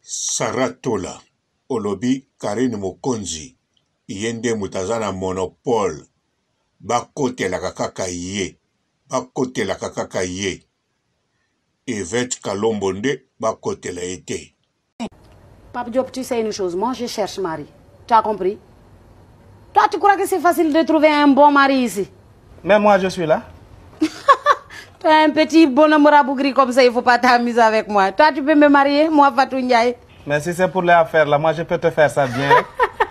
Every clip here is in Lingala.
Sarah Tola olobi Carine Mokonzi ye nde moto aza na monopole bakotelaka kaka ye bakotelaka kaka ye Yvette Kalombo nde bakotela ye te. Pape Diop, tu sais une chose, moi je cherche mari. Tu as compris Toi, tu crois que c'est facile de trouver un bon mari ici Mais moi, je suis là. Toi, un petit bonhomme rabougri comme ça, il faut pas t'amuser avec moi. Toi, tu peux me marier, moi, Fatou Ndiaye. Mais si c'est pour les affaires, là, moi, je peux te faire ça bien.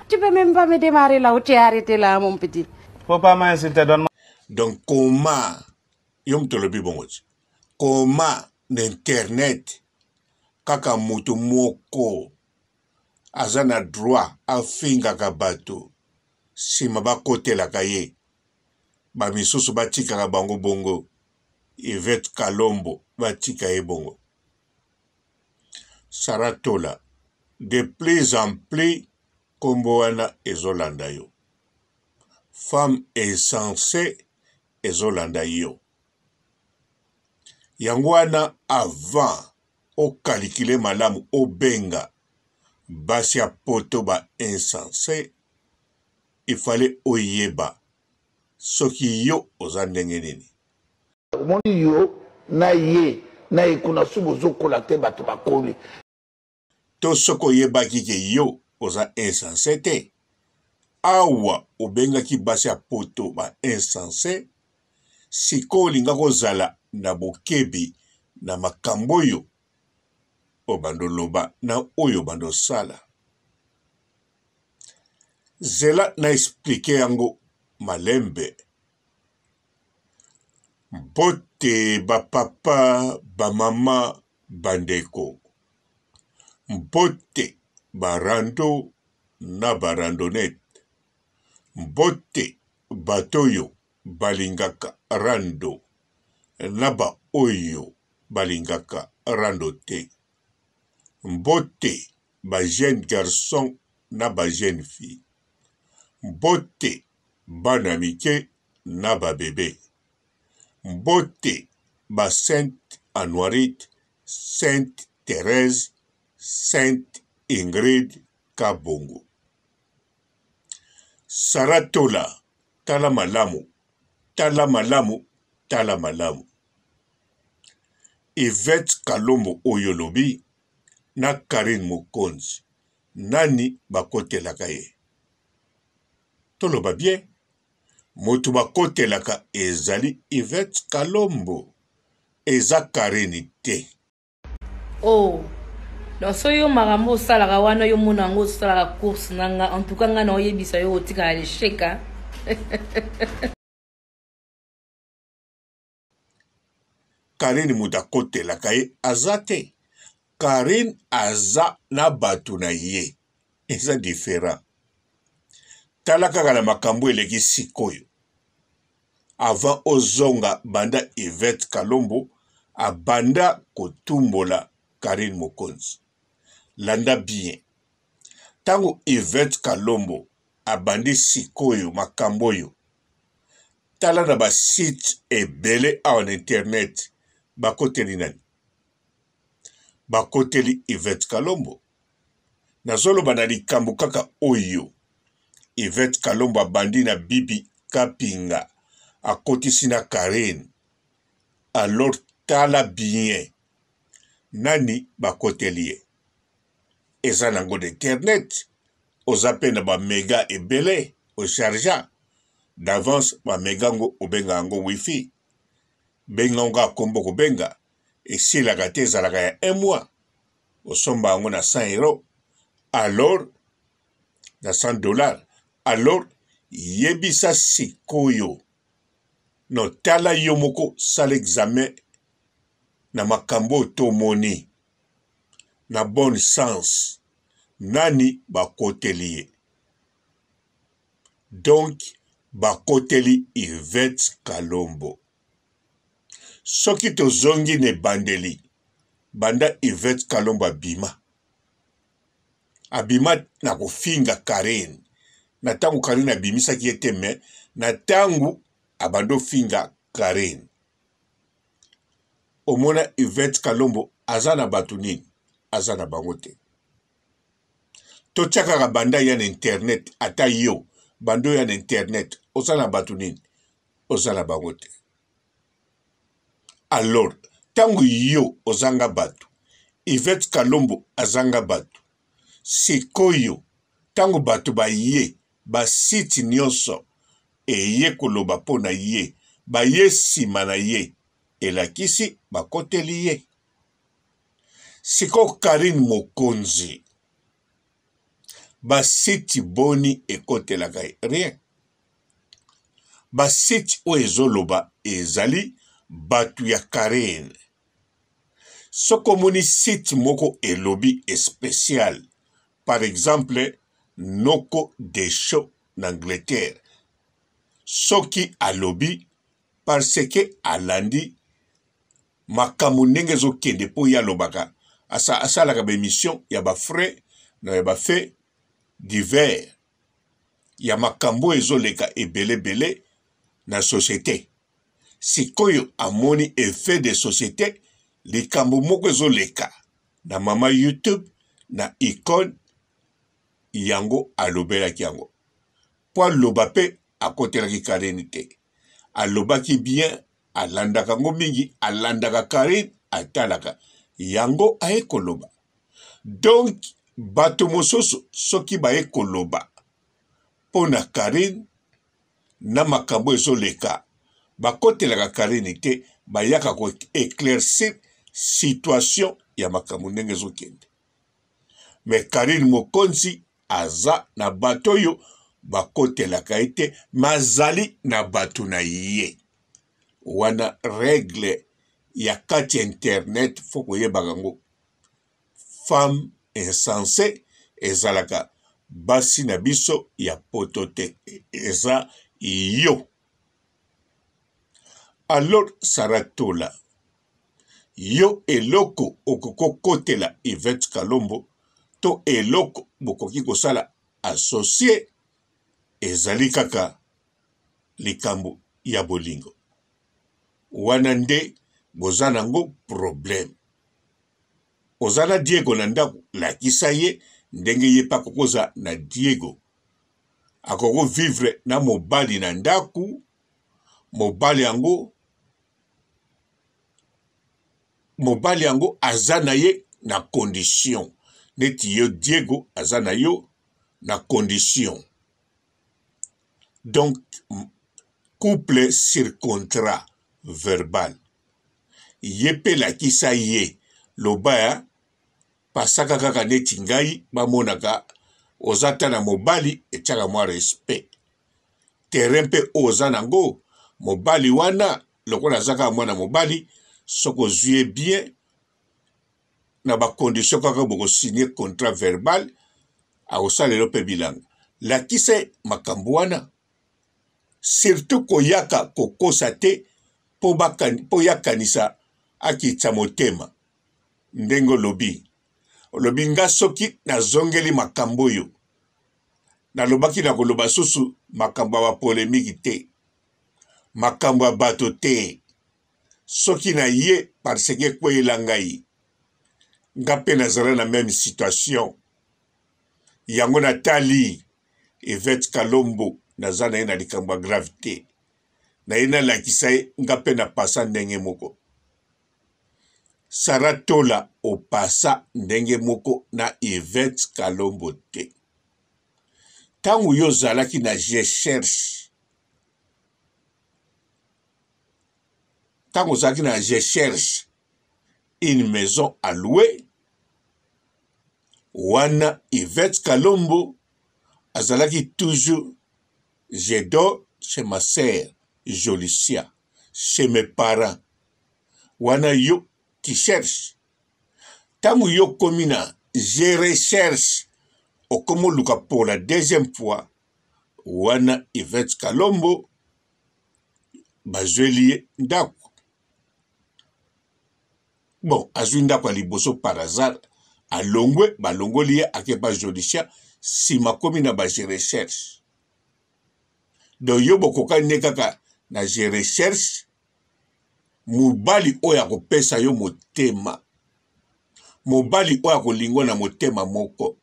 tu peux même pas me démarrer là où tu es arrêté là, mon petit. Faut pas m'insulter, donne-moi. Donc, comment Yo moto olobi bongo ti. Comment na internet kaka moto moko aza na droit afingaka bato sima bakotelaka ye ba misusu batikaka bango bongo Yvette Kalombo batika ye bongo Sarah Tola de plus en plus kombo wana ezolanda yo femme insensee ezolanda yo yango wana avant o calculer malamu obenga basi ya poto ba insense il fallait oyeba soki yo oza ndenge nini. Omoni yo na ye na ye kuna soki bozokola te batu bakoli. To soki oyebaki ke yo oza insense te awa obengaki basi ya poto ba insense sikoyo olingaki ozala na bokebi na makambo oyo obanda oloba na oyo obanda osala. Zela na explique yango malembe. Mbote ba papa, ba mama, ba ndeko. Mbote ba rando na ba randonnette. Mbote bato oyo balingaka rando na ba oyo balingaka rando te. Mbote ba jeunes garçons na ba jeunes filles. Mbote bana mike na ba bebes. Mbote ba Sainte Anuarite, Sainte Therèse, Sainte Ingrid Kabongo. Sarah Tola tala malamu tala malamu tala malamu Yvette Kalombo oyo olobi na Carine Mokonzi nani bakotelaka ye? Toloba bien mutu bakotelaka ezali Yvette Kalombo eza Carine te. Oh donc soki yo makambo osalaka wana yo mona yango osalaka course na nga en tout cas nga na oyebisa yo otikala l'échec hein? Carine moto akotelaka ye aza te Carine aza na bato na ye eza different tala kaka na makambo eleki sikoyo avant ozonga banda Yvette Kalombo abanda kotumbola Carine Mokonzi landa bien tango Yvette Kalombo abandi sikoyo makambo oyo tala na ba site ebele awa na internet bakoteli nani bakoteli Yvette Kalombo Nazoloba na likambo kaka oyo Yvette Kalombo abandi na Bibi Kapinga akotisi na Carine alors tala bien nani bakoteli ye eza nango na internet oza pe na ba mega ebele o chargea d'avance ba mega ngo obenga yango wifi benga ngo kaka kombo kobenga esilaka te ezalaka ya un mois osomba yango na 100 euro alors na 100 dollars alors yebisa sikoyo no tala yo moko sala examen na makambo oyo tomoni na bonne sens nani bakoteli ye donc bakoteli Yvette Kalombo Soki tozongi na ebandeli, banda Yvette Kalombo abima, abima na kofinga Carine. Na tango Carine abimisaki ye te mais na tango abandi ofinga Carine. Omona Yvette Kalombo aza na bato nini? Aza na bango te. Totia kaka banda ya na internet, ata yo banda oya na internet oza na bato nini? Oza na bango te. Alors ntango yo ozanga bato, Yvette Kalombo azanga bato, sikoyo ntango bato baye ba site nionso eye koloba mpo na ye, baye sima na ye, elakisi bakoteli ye. Sikoyo Carine Mokonzi ba site boni ekotelaka ye? Rien. Ba site oyo ezoloba ezali batu ya Carine. Soki omoni site moko elobi especial, par exemple noko Desho na Angleterre, soki alobi parce que alandi makambo ndenge ezokende mpo ye alobaka asalaka ba emission ya ba frais na ya ba faits divers ya makambo oyo ezoleka ebele ebele na societe. Sikoyo amoni effet de societe, likambo moko ezoleka na mama YouTube na icone yango alobelaki yango po aloba pe akotelaki Carine te alobaki bien alandaka yango mingi alandaka Carine atalaka yango aye koloba donc bato mosusu soki baye koloba mpo na Carine na makambo ezoleka bakotelaka Carine te bayaka ko eclaircir situation ya makambo ndenge ezokende mais Carine Mokonzi aza na bato oyo bakotelaka ye te mais azali na bato na ye wana regle ya kati ya internet fo koyebaka yango femme insense ezalaka basi na biso ya poto te eza yo alors Sarah Tola yo eloko okokokotela Yvette Kalombo to eloko bokoki kosala associe ezali kaka likambo ya bolingo wana nde boza nango problème Oza na Diego na ndaku lakisa ye ndenge ye pe akokoza na Diego. Akoko vivre na mobali na ndaku, mobali yango mobali yango aza na ye na condition neti yo Diego aza na yo na condition. Donc couple sur contrat verbal. Ye pe lakisa ye loba ya pasaka kaka neti ngai bamonaka oza ata na mobali etiaka mwa respect terrain pe oyo oza nango mobali wana lokola aza kaka mwana mobali soki ozwi ye bien na ba condition kaka boko signer contrat verbal akosalela mpe bilanga lakisa ye makambo wana surtout koyaka kokosa te mpo ye akanisa akitisa motema ndenge olobi olobi nga soki nazongeli makambo oyo nalobaki na koloba susu makambo ya bapolemiki te makambo ya bato te soki na ye parce que ekweyela ngai nga mpe nazala na meme situation yango natali Yvette Kalombo naza na ye na likambo ya grave te na ye nalakisa ye nga mpe na pasa ndenge moko Sarah Tola opasa ndenge moko na Yvette Kalombo te ntango yo ozalaki na je cherche ntango ozalaki na je cherche une maison à louer wana Yvette Kalombo azalaki toujours je dors chez ma sœur Jolicia chez mes parents wana yo tu cherches ntango yo okomi na je recherche okomi oluka pour la deuxième fois wana Yvette Kalombo bazweli ye ndako bon azwi ndako ya liboso par hasard alongwe balongoli ye ake pa jolicia nsima akomi na ba je recherche donc yo bokokani nde kaka na je recherche mobali oyo akopesa yo motema mobali oyo akolingwa na motema moko.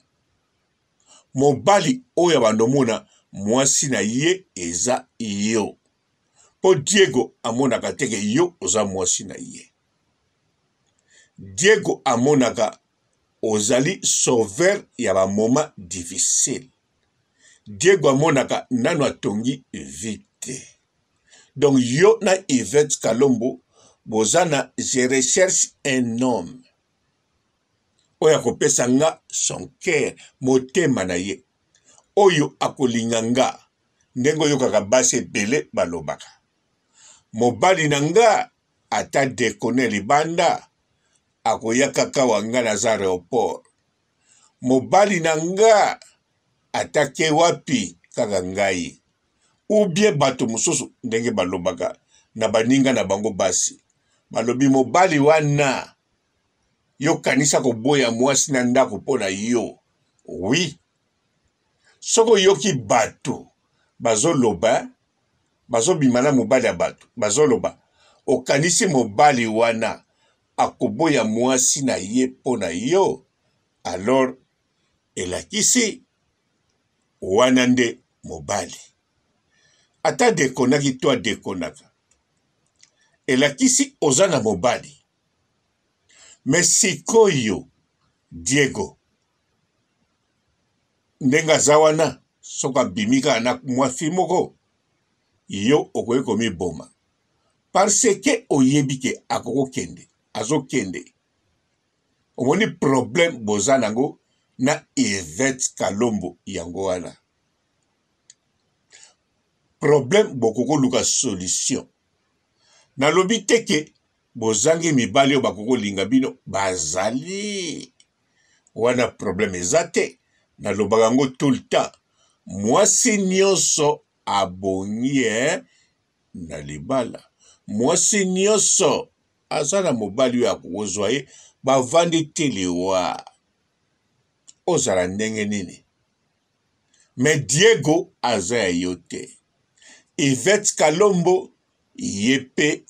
Mobali oyo abanda omona mwasi na ye eza yo. Po Diego amonaka te ke yo oza mwasi na ye. Diego amonaka ozali sauveur ya ba moment difficile. Diego amonaka nanu atongi vie te. Donc yo na Yvette Kalombo boza na je recherche un homme oyo akopesa nga son cœur, motema na ye, oyo akolinga nga ndenge oyokaka basi ebele balobaka mobali na nga ata decone libanda akoya kaka wa nga naza aeroport mobali na nga ata ke wapi kaka ngai ou bien bato mosusu ndenge balobaka na baninga na bango basi balobi mobali wana yo kanisa koboya mwasi na ndako mpo na yo oui soki oyoki bato bazoloba bazobima na mobali ya bato bazoloba okanisi mobali wana akoboya mwasi na ye mpo na yo alors elakisi wana nde mobali ata adekonaki to adekonaka elakisi oza na mobali me sikoyo Diego ndenge aza wana soki abimi kaka na mwa fi moko yo okoki komiboma parce que oyebi ke akokokende azokende omoni problème boza nango na Yvette Kalombo yango wana problème bokoki koluka solution nalobi te ke bozangi mibali oyo bakoki kolinga bino bazali wana problème eza te nalobaka yango tout le temps mwasi nyonso abongi eh, na libala mwasi nyonso aza na mobali oyo akokozwa ye bavandi te liwa ozala ndenge nini me diego aza ya yo te ivete kalombo ye mpe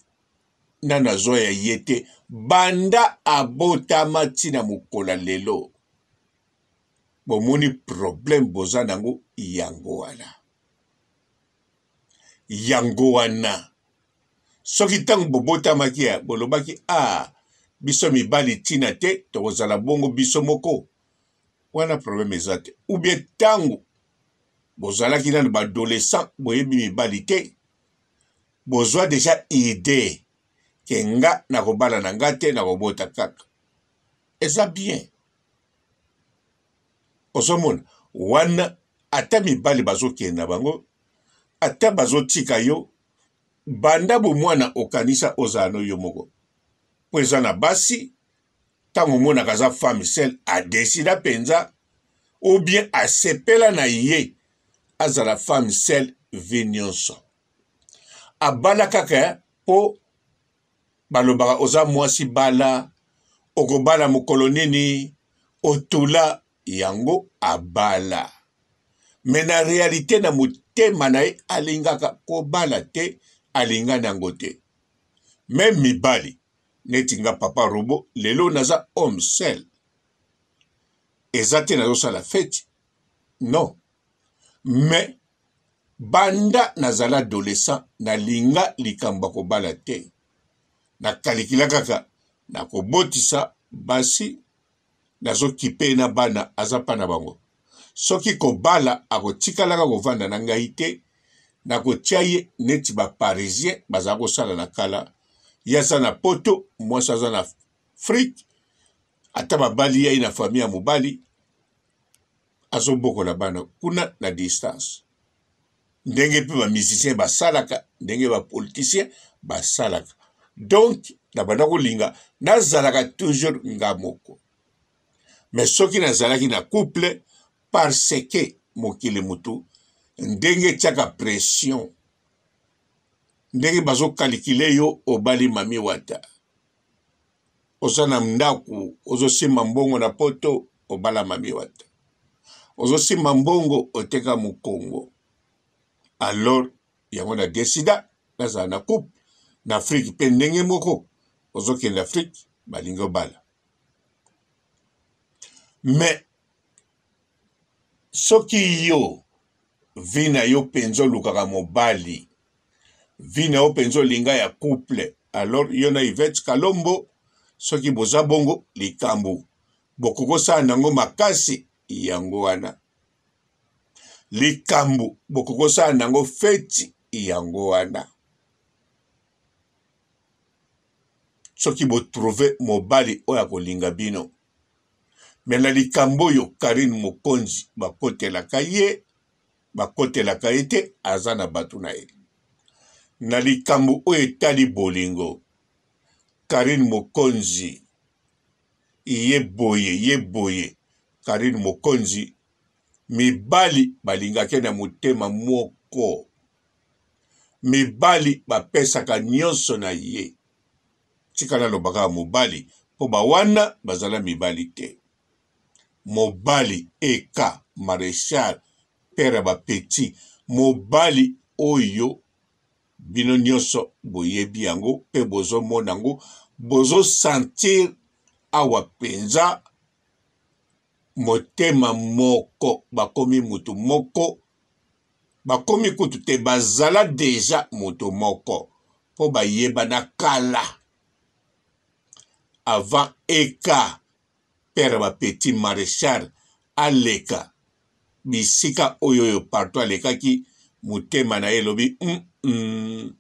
nanu azwa ya ye te banda abotama ti na mokolo ya lelo bomoni problème boza nango yango wana yango wana soki ntango bobotamaki ya bolobaki a ah, biso mibali ntina te tokozala bongo biso moko wana problème eza te ou bien ntango bozalaki nanu baadolescent boyebi mibali te bozwa deja idee ke nga nakobala na nga te nakobota kaka eza bien ozomona wana ata mibali bazokende na bango ata bazotika yo banda bomwana okanisa ozala no yo moko mpo eza na basi ntango omonaka aza femme seule adesida mpenza ou bien asepela na ye azala femme seule vie nyonso abala kaka mpo balobaka oza mwasi bala okobala mokolo nini otula yango abala me na realite na motema na ye alingaka kobala te alingani yango te meme mibali neti nga papa robo lelo naza homme seul eza te nazosala feti non mais banda nazala adolescent nalinga likambo ya kobala te nakalikila kaka nakobotisa basi nazokipe na bana aza mpa na bango soki kobala akotikalaka kovanda na ngai te nakotia ye neti baparisien bazala kosala na kala ye aza na poto mwasi aza na afrike ata babali ye na famille ya mobali azobokola bana kuna na distance ndenge mpe bamusicien basalaka ndenge bapoliticien basalaka donc na banda kolinga nazalaka toujours nga moko me soki nazalaki na couple parce que mokili mutu ndenge etiaka pression ndenge bazokalikile yo obali mami wata oza na ndaku ozosimba mbongo na poto obala mami wata ozosimba mbongo oteka mokongo alors yango na desida nazala na couple na afrike mpe ndenge moko ozokende afrike balingi obala mais Soki yo vie na yo penza olukaka mobali, vie na yo penza olinga ya couple, alors yo na Yvette Kalombo soki boza bongo likambu bokoki kosala nango makasi yango wana. Likambu bokoki kosala nango feti yango wana. Soki bo trouver mobali oyo akolinga bino. Mais na likambo oyo Carine Mokonzi bakotelaka ye, bakotelaka ye te, aza na bato na ye. Na likambo oyo etali bolingo, Carine Mokonzi ye boye ye boye, Carine Mokonzi mibali balingaka ye na motema moko, mibali bapesaka nyonso na ye. Tika naloba kaka mobali mpo ba wana bazala mibali te. Mobali eka marechal père ya ba petit mobali oyo bino nyonso boyebi yango mpe bozomona yango bozo sentir awa mpenza motema moko bakomi mutu moko Bakomi kutu te bazala dejà moto moko po bayebana kala avant EK père ya ba petit marechal aleka bisika oyo oyo partout alekaki motema na ye elobi hum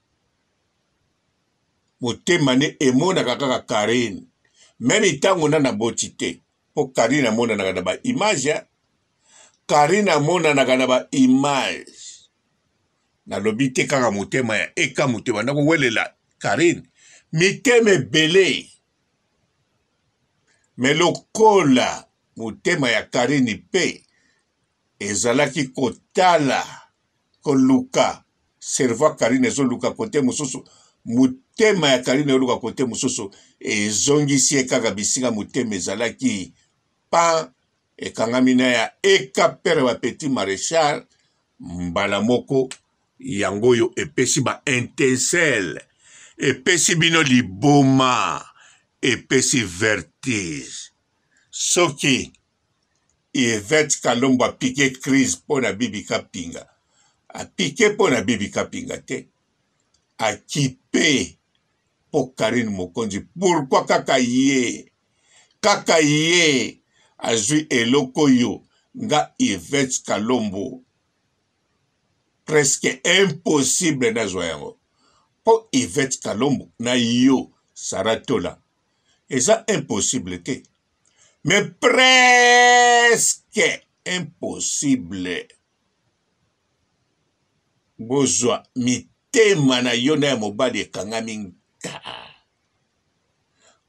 motema ne emonaka kaka Carine meme tango nanu aboti te po Carine amonanaka na ba image hein. Carine amonanaka na ba image nalobi te kaka motema ya eka moto ebanda kowelela Carine mitema ebele me lokola motema ya Carine mpe ezalaki kotala koluka cerveau ya Carine ezoluka kote mosusu motema ya Carine ezoluka kote mosusu ezongisi ye kaka bisika motema ezalaki pan ekangami na ya eka pere ba petit marechal mbala moko yango oyo epesi ba etincelle epesi bino liboma epesi vertige soki Yvette Kalombo apike crise mpo na Bibi Kapinga apike mpo na Bibi Kapinga te akipe mpo Carine Mokonzi pourquoi kaka ye kaka ye azwi eloko oyo nga Yvette Kalombo presque impossible nazwa yango mpo Yvette Kalombo na yo Sarah Tola eza impossible te mais presque impossible bozwa mitema na yo na ya mobali ekangami nka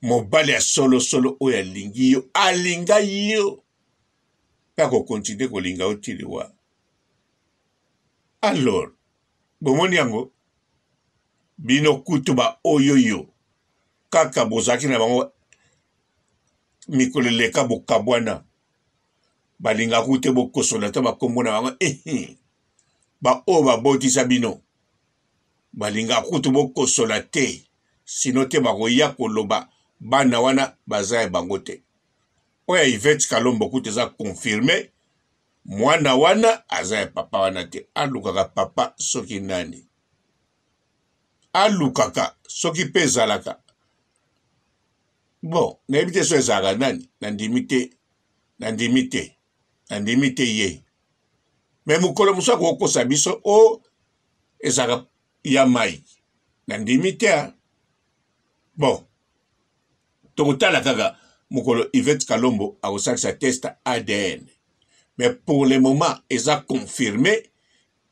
mobali ya solosolo oyo alingi yo alinga yo mpe akokontinue kolinga yo ti liwa alors bomoni yango bino kutu baoyoyo kaka bozalaki na bango mikolo eleka bokabwana balingaka kutu te bokosola ata bakombo na bango eh, baoyo babotisa bino balingaka kutu bokosola te sino te bakoya koloba bana wana baza ya bango te oyo ya Yvette Kalombo kutu eza confirme mwana wana aza ya papa wana te alukaka papa soki nani alukaka soki mpe ezalaka bon nayebi te so ezalaka nani nandimi te nandimi te nandimi te ye me mokolo mosusu akokosa biso o oh, ezalaka ya mai nandimi te bon tokotala kaka mokolo Yvette Kalombo akosalisa test ADN mais pour le moment eza confirme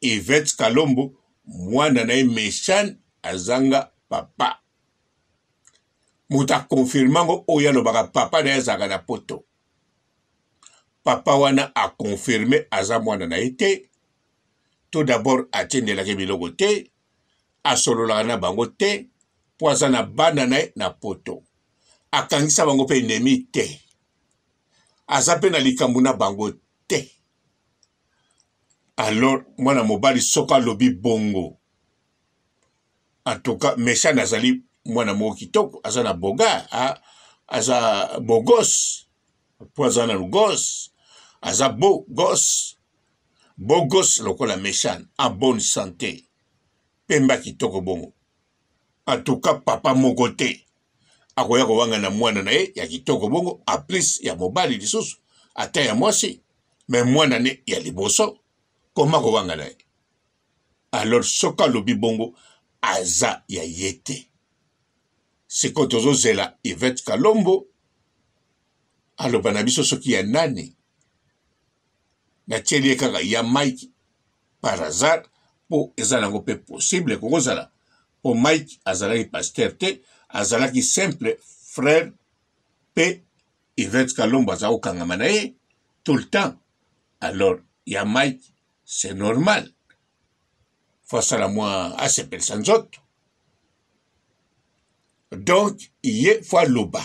Yvette Kalombo mwana na ye Mechan azanga papa moto akonfirme yango oyo alobaka papa na ye azalaka na poto papa wana akonfirme aza mwana na ye te to d'abord atindelaki biloko te asololaka na bango te mpo aza na bana na ye na poto akangisa bango mpe enemi te aza mpe na likambo na bango te alors mwana mobali soko alobi bongo en tout cas meshane azali mwana moko kitoko aza na boga aza bogos mpo aza na lugos aza bo gos. Beau gosse lokola Mechan, en bonne sante. Pemba kitoko bongo. En tout cas papa moko te akoya kowangana mwana na ye ya kitoko bongo, en plus ya mobali lisusu, ata ya mwasi, mais mwana ne ya liboso, koma kowangana ye? Alors soki alobi bongo aza ya ye te. Sikoyo tozozela Yvette Kalombo aloba na biso soki ya nani. Natieli ye kaka ya Mike par hasard mpo eza nango mpe possible ekokozala mpo Mike azalaki pasteur te, azalaki simple frère mpe Yvette Kalombo aza kokangama na ye tout le temps. Alors ya Mike c'est normal fo asala mwa asepelisa nzoto donc ye fo aloba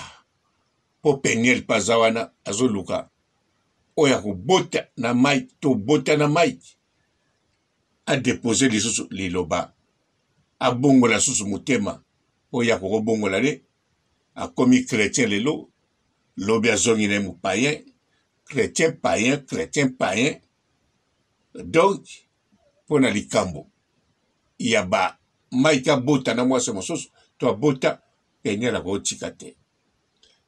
mpo peniel mpe aza wana azoluka oyo akobota na mike to bota na mike adepose lisusu liloba abongola lisusu motema mpo ye akokobongola ne akomi chrétien lelo lobi azongi na ye mopayen chrétien payen chrétien payen Donc mpo na likambo ya ba Mike abota na mwasi mosusu to abota Peniel akotika te.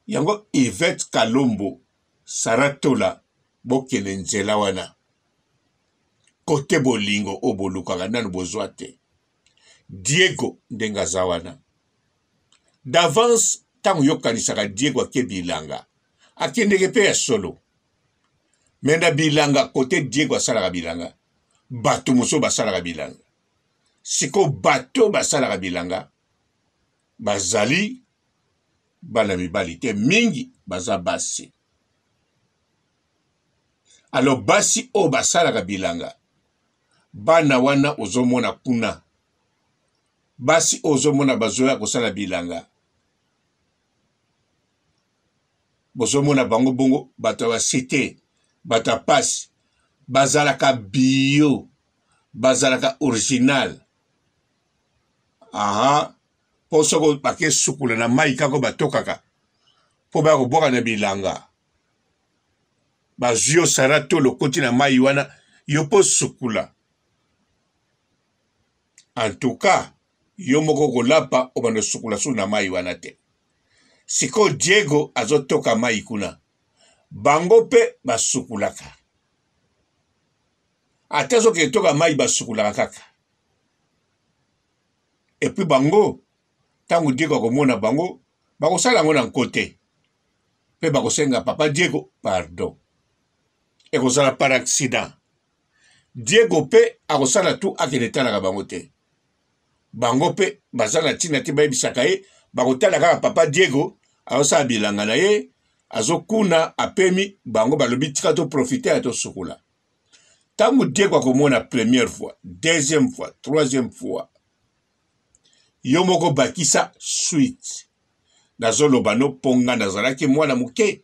Yango Yvette Kalombo, Sarah Tola bokende nzela wana kote bolingo oyo bolukaka nanu bozwa te. Diego ndenge aza wana d'avance ntango yo okanisaka Diego ake bilanga akendeke mpe ya solo me na bilanga kote Diego asalaka bilanga bato mosusu basalaka bilanga sikoyo bato basalaka bilanga bazali bana mibali te mingi baza basi alors basi oyo basalaka bilanga bana wana ozomona kuna basi oyo ozomona bazoya kosala bilanga bozomona bango bongo bato ya basite bato ya pasi bazalaka bio bazalaka original aha mpo soko bake sukula na mai kako batokaka mpo baya kobwaka na bilanga bazwi yo sara to lokoti na mai wana yo mpo sukula en tout cas yo moko okolapa obanda osukola su na mai wana te sikoyo diego azotoka mai kuna bango mpe basukulaka ata azokende toka mai basukulaka kaka epuis bango ntango diego akomona bango bakosala yango na nko te mpe bakosenga papa diego pardon ekozala par accident Diego pe akosala tout akende talaka bango te. Bango pe baza na tina te bayebisaka ye bakotala kaka papa Diego azosala bilanga na ye azokuna apemi bango balobi tika to profiter ya tosukola. Ntango Diego akomona première fois, deuxième fois, troisième fois yo moko bakisa suite. Nazoloba no mpo nga nazalaki mwana moke,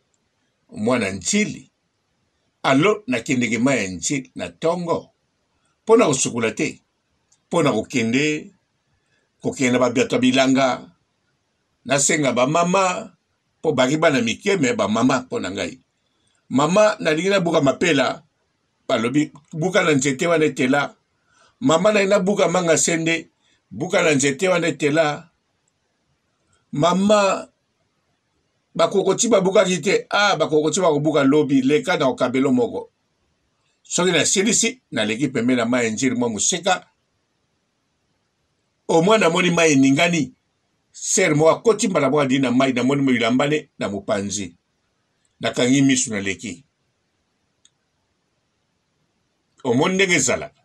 mwana ntili Alo nakendeke mai ya nje na tongo mpo na kosukola te, mpo na kokende kokende na babato ya bilanga, nasenga bamama mpo baki bana mike me bamama mpo na ngai. Mama nalingi nabuka mapela, balobi buka na nzete wana etela. Mama nalingi nabuka manga sende, buka na nzete wana etela. Mama bakokoti babukaki te ah bakokoti bakobuka lobi leka na okabelo moko soki nasilisi naleki pembe na mai ya njili mwa mosika omwa namoni mai eningani sere moko akoti mbala moko adii na mai namoni bilamba ne na mopanzi nakangi misu naleki omoni ndenge ezalaka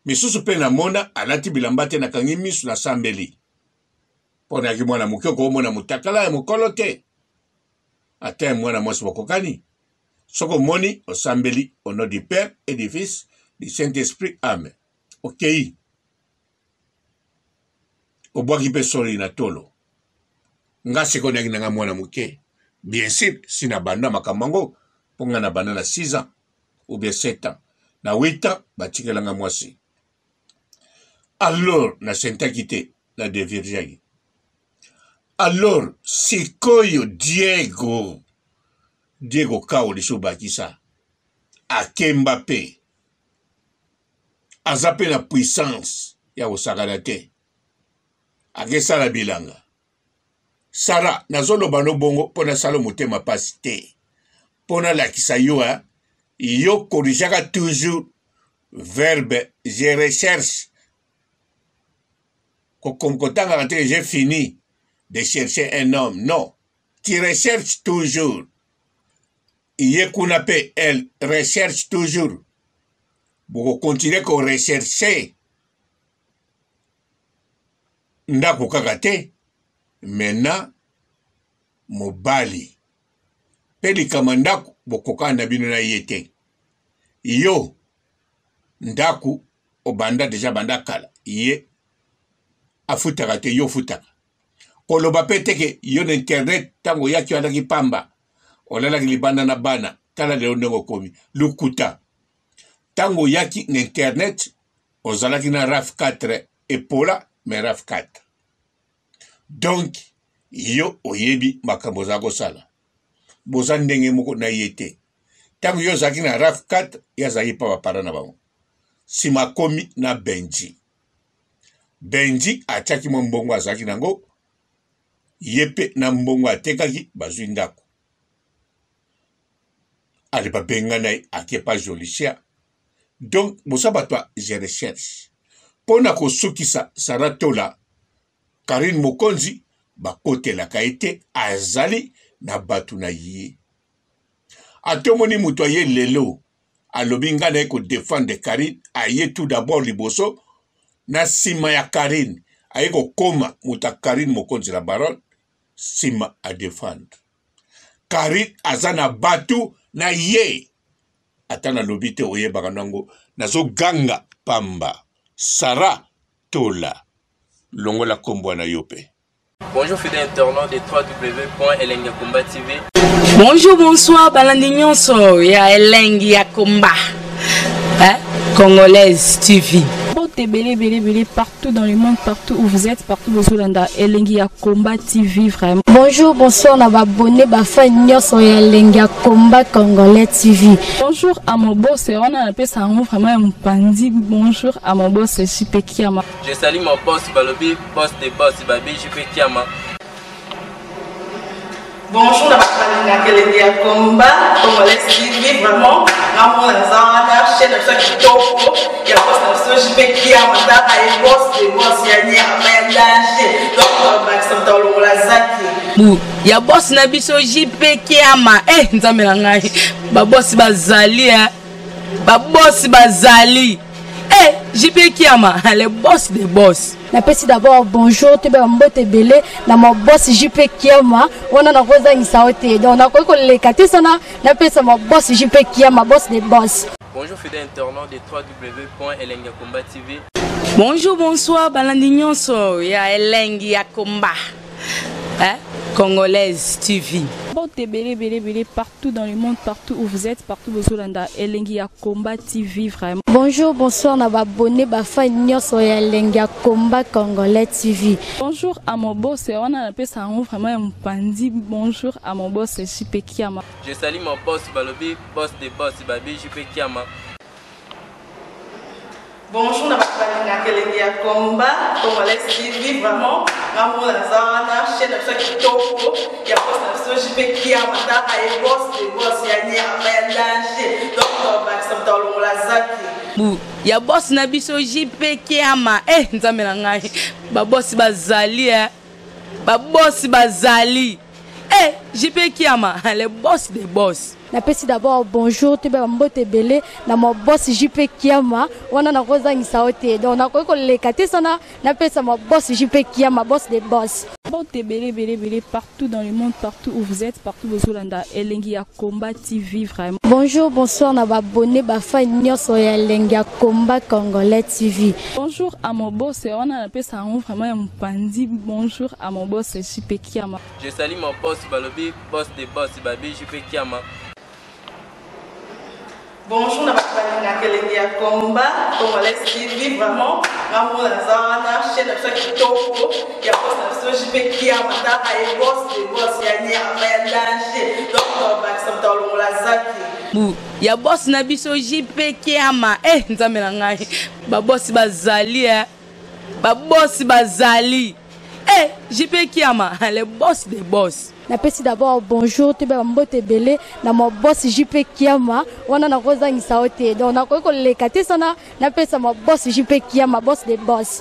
misusu mpe namona alati bilamba te nakangi misu nasambeli Mpo nayaki mwana moke okomona motakala ya mokolo te ata ya mwana mwasi bokokani soki omoni osambeli au nom du père et du fils du saint esprit amen okei obwaki mpe soli na tolo nga sikoyo nayaki na nga mwana moke bien sûr si na banda makambo yango mpo nga na banda na 6 ans ou bien 7 ans na 8 ans batikela nga mwasi alors nasentaki te na devirgeaki alors sikoyo diego diego kao lisusu bakisa Akemba pe. Aza pe na puissance ya kosakana te. Akesala bilanga. Sarah, nazoloba no bongo mpo nasala motema pasi te. Mpo nalakisa yo hein, yo corrigeaka toujours verbe je recherche. Kotangaka te j'ai fini de chercher un homme. Non, tu recherches toujours. Ye kuna pe elle recherche toujours. Boko continuer ko rechercher ndako kaka te maintenant mobali pe likama ndako bokokana na bino na ye te yo ndako obanda deja banda kala ye afutaka te yo ofutaka koloba pe te ke yo na internet ntango oyaki oyandaki pamba olalaki libanda na bana tala lelo ndenge okomi lokuta ntango oyaki na internet ozalaki na raf 4 epola mais raf 4 donc yo oyebi makambo oza kosala boza ndenge moko na ye te ntango yo ozalaki na raf 4 ye azalaki mpa bapara na bango nsima akomi na benji benji atiaki mwa mbongo azalaki na yango ye mpe na mbongo atekaki bazwi ndako ale babengana ye ake pa jolicia donc boza bato ya je recherche mpo na kosukisa sara tola karine mokonzi bakotelaka ye te azali na bato na ye ata omoni moto aye lelo alobi ngai naye kodefendre karine aye tout d'abord liboso na nsima ya karine aye kokoma moto ya karine mokonzi la baronne nsima adefendre karine aza na bato na ye ata nalobi te oyebaka nango nazoganga pamba sara tola longola kombo wana yo mpe. Bonjour fidèle internaute de www.elengiyakomba TV. Bonjour, bonsoir, balandi nyonso ya Elengi ya Komba. Hein? Congolaise TV. Mbote ebele ebele ebele partout dans le monde, partout où vous êtes, partout bozolanda Elengi ya Combat TV vraiment. Bonjour, bonsoir na ba abonné ba fan nyonso ya Elengi ya Combat Congolais TV. Bonjour à mon boss, wana napesa yango vraiment ya mopanzi. Bonjour à mon boss JP Kiama. Je salue mon boss Balobi, boss des boss Babi JP Kiama. Bonjour na bato balingaka elengi ya combat congolais TV vraiment ngamona naza wana chaîne na biso ya kitoko ya boss na biso JP Kiama tala ye boss de boss ya nyama ya danger donc bakisa moto alongola zaki bu ya boss na biso JP Kiama eh nzambe na ngai ba boss bazali eh ba boss bazali eh JP Kiama le boss de boss Napesi d'abord bonjour toyeba mbote ebele na ma boss JP Kiama wana nakozangisa yo te donc nakoki koleka te sana napesa ma boss JP Kiama boss de boss. Bonjour fidèle internaute de www.elengiyakomba TV. Bonjour, bonsoir, balandi nyonso ya Elengi ya Komba. Hein? Congolaise TV. Mbote ebele ebele ebele partout dans le monde, partout où vous êtes, partout bozolanda Elengi ya Combat TV vraiment. Bonjour, bonsoir na ba abonné ba fan nyonso ya Elengi ya Combat Congolais TV. Bonjour à mon boss, wana napesa yango vraiment ya mopanzi. Bonjour à mon boss JP Kiama. Je salue mon boss Balobi, boss des boss Babi JP Kiama. Bonjour na bato balingaka elengi ya combat congolais TV vraiment ngamona naza wana chaîne na biso ya kitoko ya boss na biso JP Kiama tala ye boss de boss ya nyama ya danger donc bakisa moto alongola zaki bu ya boss na biso JP Kiama eh nzambe na ngai ba boss bazali eh ba boss bazali eh JP Kiama le boss des boss. Napesi d'abord bonjour toyeba mbote ebele na ma boss JP Kiama wana nakozangisa yo te donc nakoki koleka te sana napesa ma boss JP Kiama boss des boss. Mbote ebele ebele ebele partout dans le monde, partout où vous êtes, partout bozolanda Elengi ya Combat TV vraiment. Bonjour, bonsoir na ba abonné ba fan nyonso ya Elengi ya Combat Congolais TV. Bonjour à mon boss, wana napesa yango vraiment ya mopanzi. Bonjour à mon boss JP Kiama. Je salue mon boss Balobi, boss des boss Babi JP Kiama. Bonjour na bato balingaka elengi ya combat congolais TV vraiment ngamona naza wana chaîne na biso ya kitoko ya boss na biso JP Kiama tala ye boss de boss ya nyama ya danger donc bakisa moto alongola zaki. Bu ya boss na biso JP Kiama eh nzambe na ngai ba boss bazali eh ba boss bazali eh JP Kiama le boss des boss. Napesi d'abord bonjour toyeba ba mbote ebele na ma boss JP Kiama wana nakozangisa yo te donc nakoki koleka te sana napesa ma boss JP Kiama boss des boss.